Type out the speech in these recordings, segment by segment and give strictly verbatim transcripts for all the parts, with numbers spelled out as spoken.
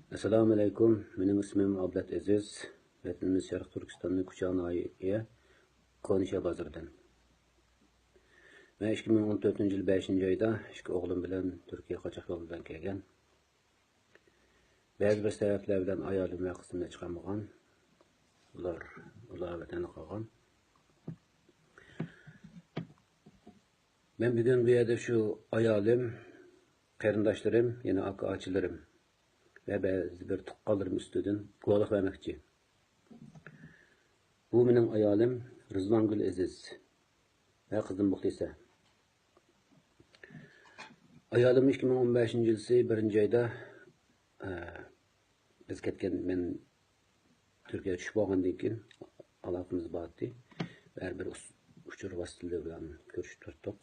ئەسسالامۇ ئەلەيكۇم. مېنىڭ ئىسمىم ئابلەت ئەزىز. ۋەتىنىمىز شەرقىي تۈركىستاننىڭ كۇچا ناھىيە كونىشا بازىرىدىن. مەن ئىككى مىڭ ئون تۆتىنچى يىل بەشىنچى ئايدا ئىككى ئوغلۇم بىلەن تۈركىيەگە قاچاق يولى بىلەن كەلگەن. بەزى بىر سەۋەبلەر بىلەن ئايالىم ۋە قىزىمنى چىقارمىغان. ئۇلار، ئۇلار ۋەتەندە قالغان. مەن بۈگۈن بۇ يەردە شۇ ئايالىم، قېرىنداشلىرىم، يەنە ئاكا-ئاچىلىرىم ۋە بەزى بىر تۇغقانلىرىم ئۈستىدىن گۇۋاھلىق بەرمەكچى. بۇ مېنىڭ ئايالىم رىزۋانگۈل ئەزىز ۋە قىزىم مۇخلىسە. ئايالىم ئىككى مىڭ ئون بەشىنچى يىلى بىرىنچى ئايدا، ئە، بىز كەتكەن، مەن تۈركىيەگە چۈشۈپ بولغاندىن كېيىن ئالاقىمىز بارتى. ھەر بىر ئۇس-، ئۇچۇر ۋاسىتىلىرى بىلەن كۆرۈشۈپ تۇراتتۇق.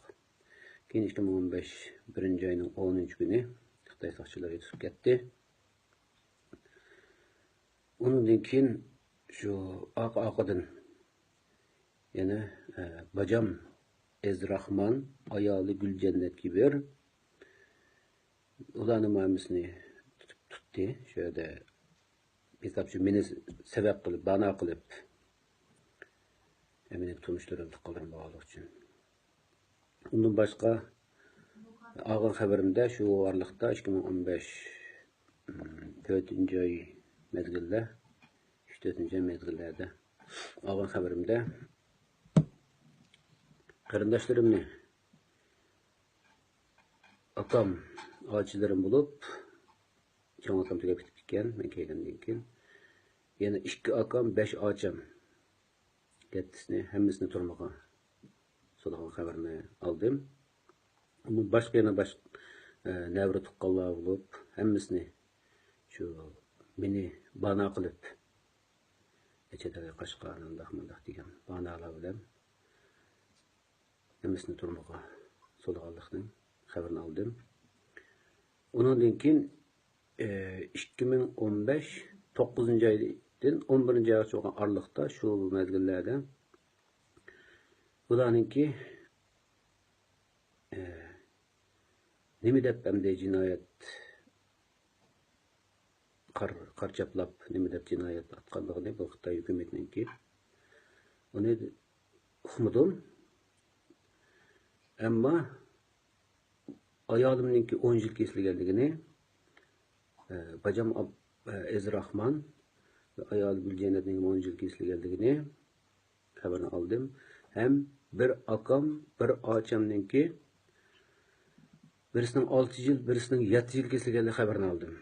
كېيىن ئىككى مىڭ ئون بەش بىرىنچى ئاينىڭ ئونىنچى كۈنى خىتاي ساقچىلىرى تۇتۇپ كەتتى. ئۇنىڭدىن كېيىن شۇ ئارقا-ئارقىدىن يەنە، ئە، باجام ئەزىز راخمان، ئايالى گۈلجەننەت كىبىر، ئۇلارنىڭ ھەممىسىنى تۇتۇپ، تۇتتى. شۇ يەردە ھېسابچى مېنى سەۋەب قىلىپ، بانا قىلىپ، مېنى تونۇشتۇرۇپ قالدۇرۇپ بولغانلىقى ئۈچۈن. ئۇندىن باشقا ئالغان خەۋىرىمدە شۇ ئارىلىقتا ئىككى مىڭ ئون بەش، تۆتىنچى ئاي مەزگىلدە، ئۈچ تۆتىنچى ئاي مەزگىللەردە ئالغان خەۋىرىمدە قېرىنداشلىرىمنى، ئاكام، ئاچىلىرىم بولۇپ، چوڭ ئاكام تۈگەپ كېتىپتىكەن، مەن كەلگەندىن كېيىن. يەنە ئىككى ئاكام، بەش ئاچام، يەتتىسىنى، ھەممىسىنى تۈرمىگە سولىغان خەۋىرىنى ئالدىم. ئۇندىن باشقا يەنە باشقا، ئە، نەۋرە تۇغقانلار بولۇپ، ھەممىسىنى شۇ مېنى بانا قىلىپ، چەت ئەلگە قاچقان، ئانداق مۇنداق دېگەن بانالار بىلەن ھەممىسىنى تۈرمىگە سولىغانلىقنىڭ خەۋىرىنى ئالدىم. ئۇنىڭدىن كېيىن، ئىككى مىڭ ئون بەش توققۇزىنچى ئايدىن ئون بىرىنچى ئايغىچە بولغان ئارىلىقتا، شۇ مەزگىللەردە بۇلارنىڭكى، نېمە دەپ ئەمدى جىنايەت قار، قارچاپلاپ نېمە دەپ جىنايەت ئاتقانلىقىنى بۇ خىتاي ھۆكۈمىتىنىڭكى، ئۇنى ئۇقمىدىم. ئەمما ئايالىمنىڭكى ئون يىل كېسىلگەنلىكىنى، ئە، باجام ئاب-، ئە، ئەزىز راخمان ۋە ئايالى گۈلجەننەتنىڭ ئون يىل كېسىلگەنلىكىنى خەۋىرىنى ئالدىم. ھەم بىر ئاكام، بىر ئاچامنىڭكى بىرسىنىڭ ئالتە يىل، بىرسىنىڭ يەتتە يىل كېسىلگەنلىك خەۋىرىنى ئالدىم.